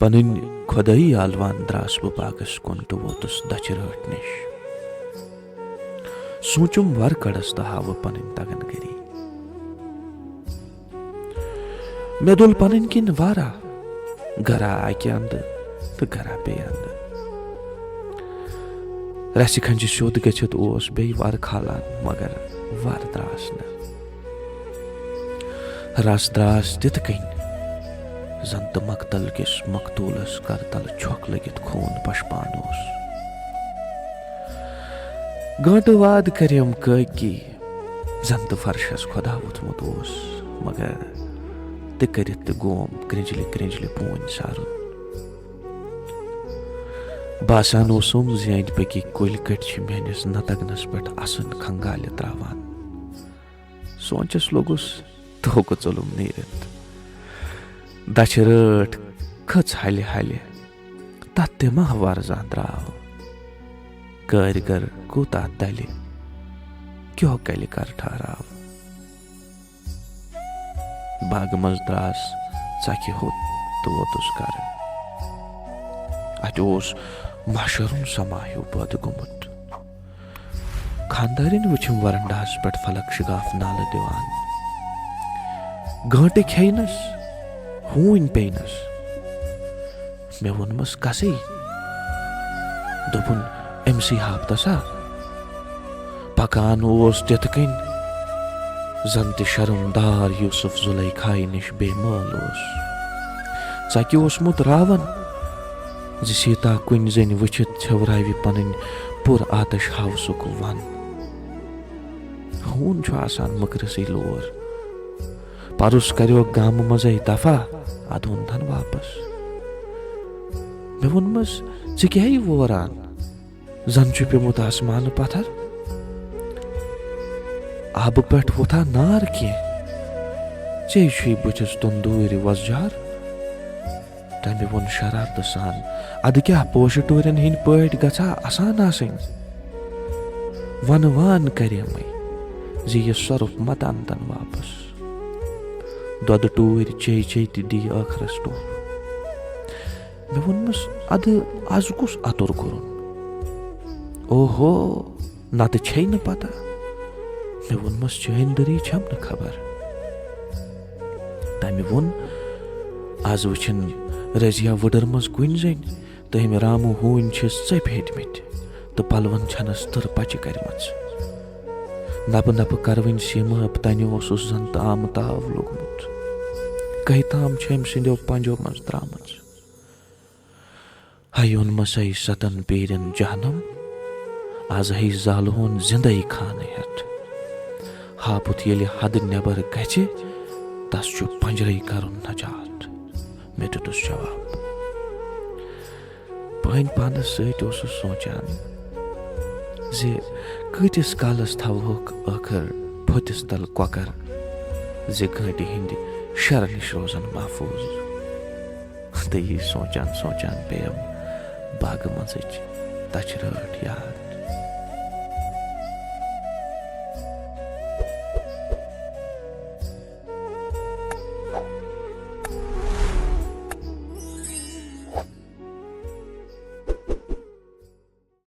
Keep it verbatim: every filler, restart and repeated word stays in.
پنٕنۍ خۄدٲیی آلوان دراس بہٕ باغس کُن تہٕ ووتُس دچھِ رٲٹھ نِش۔ سوٗنچُم، ورٕ کڑس تہٕ ہاوٕ پنٕنۍ تگن گٔری۔ مےٚ دوٚل پنٕنۍ کِنۍ واریاہ، گرا اکہِ اندٕ تہٕ گرا بیٚیہِ اندٕ۔ رسہِ کھنجہِ سیوٚد گٔژھِتھ اوس بیٚیہِ وارٕ کھالان، مگر وارٕ دراس نہٕ۔ رس دراس تِتھ کٔنۍ، زن تہٕ مقتل کِس مقتولس کرتل چھۄکھ لٔگِتھ خوٗن پشپان اوس۔ گٲنٹہٕ واد کریٚم کٲکی، زن تہٕ فرشس خۄدا ووٚتھمُت اوس، مگر تہِ کٔرِتھ تہِ گوم کرٛنجلہِ کرٛنجلہِ پونۍ سارُن۔ باسان اوسُم زِ أنٛدۍ پٔکی کُلۍ کٔٹۍ چھِ میٲنِس نتگنس پٮ۪ٹھ اسُن کھنگالہِ تراوان۔ سونچس لوٚگُس، توکہٕ ژوٚلُم نیٖرِتھ۔ دچھِ رٲٹھ کھٔژ ہلہِ ہلہِ، تتھ تہِ ما ورزان درٛاو۔ کٲرۍ گر کوٗتاہ دلہِ، کیٛاہ کلہِ کر ٹھہراو۔ باغہٕ منٛز دراس ژکہِ ہوٚت تہٕ ووتُس گرٕ۔ اتہِ اوس محشرُن سما ہیوٗ پٲدٕ گوٚمُت۔ خاندارِنۍ وٕچھِم ورنڈاہس پٮ۪ٹھ فلک شگاف نالہٕ دِوان۔ گٲنٹہٕ کھیٚینس، ہوٗنۍ پیٚینس۔ مےٚ ووٚنمس کسٕے۔ دوٚپُن، أمۍ سٕے ہاپتس ہا۔ پکان اوس تِتھ کٔنۍ، زن تہِ شرمدار یوسف زلیخایہِ نِش بے مٲل اوس۔ ژکہِ اوسمُت راون زِ سیتا کُنۍ زٔنۍ وٕچھِتھ ژھیوراوِ پنٕنۍ پُر آتش ہوسُک ون۔ ہوٗن چھُ آسان مٔکرِسٕے لور۔ پرُس کریوکھ گامہٕ منٛزے دفع، ادٕ اوٚنتھن واپس۔ مےٚ ووٚنمس، ژٕ کیٛاہ یہِ ووران؟ زن چھُ پیومُت آسمانہٕ پتھر۔ آبہٕ پٮ۪ٹھ ووتھا نار کینٛہہ؟ ژے چھُے بٕتھِس تندوٗرِ وۄزجار۔ تٔمۍ ووٚن شرارتہٕ سان، ادٕ کیٛاہ پوشہٕ ٹوٗرٮ۪ن ہٕنٛدۍ پٲٹھۍ گژھا اسان آسٕنۍ؟ ونہٕ وان کریمے زِ یہِ سۄرُپھ متہٕ انتن واپس۔ دۄدٕ ٹوٗرۍ چے چے تہِ دی ٲخرس ٹوٚپھ۔ مےٚ ووٚنمس، ادٕ از کُس اتُر کوٚرُن؟ اوہو، نتہٕ چھے نہٕ پتہ۔ مےٚ ووٚنمس، چٲنۍ دٔری چھم نہٕ خبر۔ تمہِ ووٚن، از وٕچھِن رضیہ وُڈٕر منٛز کُنۍ زٔنۍ تہٕ أمۍ رامہٕ ہوٗنۍ چھِس ژٔپۍ ہیٚتمٕتۍ تہٕ پلون چھنس تٕر پچہِ کرِمژ۔ نپہٕ نپہٕ کروٕنۍ سیمہٕ تنہِ اوسُس زن تہٕ آمہٕ تاو لوٚگمُت۔ کہہِ تام چھِ أمۍ سٕنٛدیو پنجو منٛز درامٕژ۔ ہے اوٚنمسے ستن پیرٮ۪ن جہنم، از ہے زالہون زندے خانہٕ ہٮ۪تھ۔ ہاپُت ییٚلہِ حدٕ نٮ۪بر گژھِ، تس چھُ پنجرے کرُن نجات۔ مےٚ دیُتُس جواب۔ پٲنۍ پانس سۭتۍ اوسُس سونچان زِ کۭتِس کالس تھاوہوکھ ٲخر پھٔتِس تل کۄکر زِ گٲنٹہِ ہٕنٛدِ شرٕ نِش روزن محفوظ۔ تہٕ یی سونچان سونچان پیٚیَم باغہٕ منٛزٕچ دَچھِ رٲٹھ یاد۔